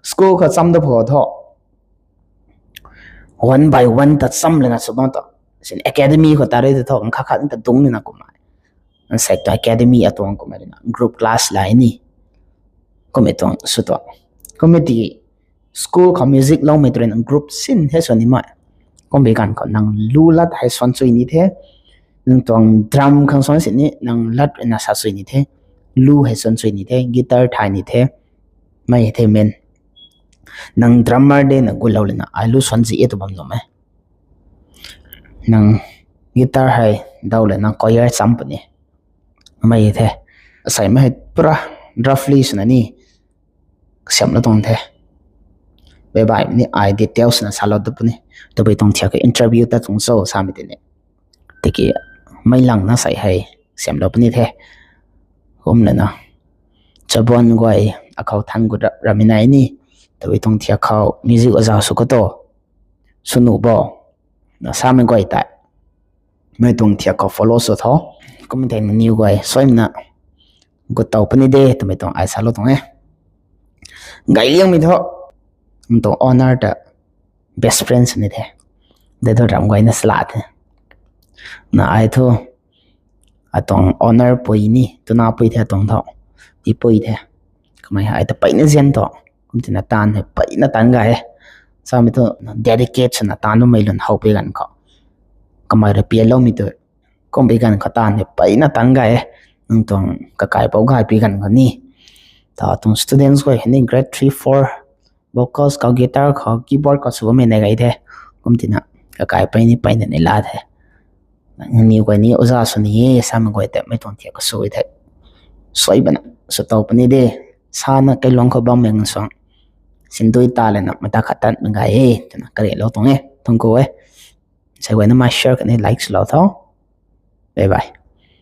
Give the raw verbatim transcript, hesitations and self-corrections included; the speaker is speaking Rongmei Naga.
School khou cham da pho tho, one by one ta cham lana sw bam tho. Sin academy khou ta rui ta tho, khat khat ta dungc lana kumna, sei tu academy atuang kumna ruina group class lai ni, kummei tuang sw tu. Kummei tiki school khou music loumei tu ruina group sin the sw nimei. Kumbei ganv khou nang lu lat hei suan chui ni the, nang tuang drum khang suan sini nang lat ruina sa chui ni the, lu hei suan chui ni the, guitar thay ni the, mei the men. Nang drummer de na gulou lana ai lu suan zi e tu bam nuh e. Nang guitar hei daw lana choir cham puni, mei the. Aseimei hei pura roughly swna ni siamlou tuang the. Baibaihmei ni ai details na salou tu puni. Tabui tuang thiak khe interview ta tuang cho samei tini, tiki meic langna sei hei siamlou puni the. Kum lana chabuan guay akhou than gut rap ramei nai ni, tabui tuang thiak khou music oja sw khou tu sw nuh bo na samei guay tei mei tuang thiak khou follow sw tho. Kum thei nangniw guay suaimna gut tow puni de twmei tuang ai salou tuang e. Gay liangmei thu, nang tuang owner ta best friend sw ni the. Dei thu ram guayna sala the. Na ai thu atuang owner pui ni, tuna pui the atuang tho, tipui the. Kamei hei ta peyna zian tho, kum tina taanv hei peyna taanc gay e. Samei thu dedicate swna taanv bammei lun howpui ganv khou, kamei rui pianloumei tu, kumbei ganv khou taanv hei peyna taanc gay e. Nang tuang kakaipouc gaypui ganv khou ni, ta tuang students guay hei ni grade three, four, vocals khou, guitar khou, keyboard khou sw bammei nai gay the. Kum tina kakaipui ni peyna ni la the. Nangniw guay ni oja sw ni e samei guay tei mei tuang thiak khou sw the. Suai bana sw tow puni de. Sana kailuang khou bammei nsuang sindui ta lana mata khat tanmei gay e twna kariulou tuang e. Thangc khou e. Sei guayna mei share khatni like swlou tho. Bye bye.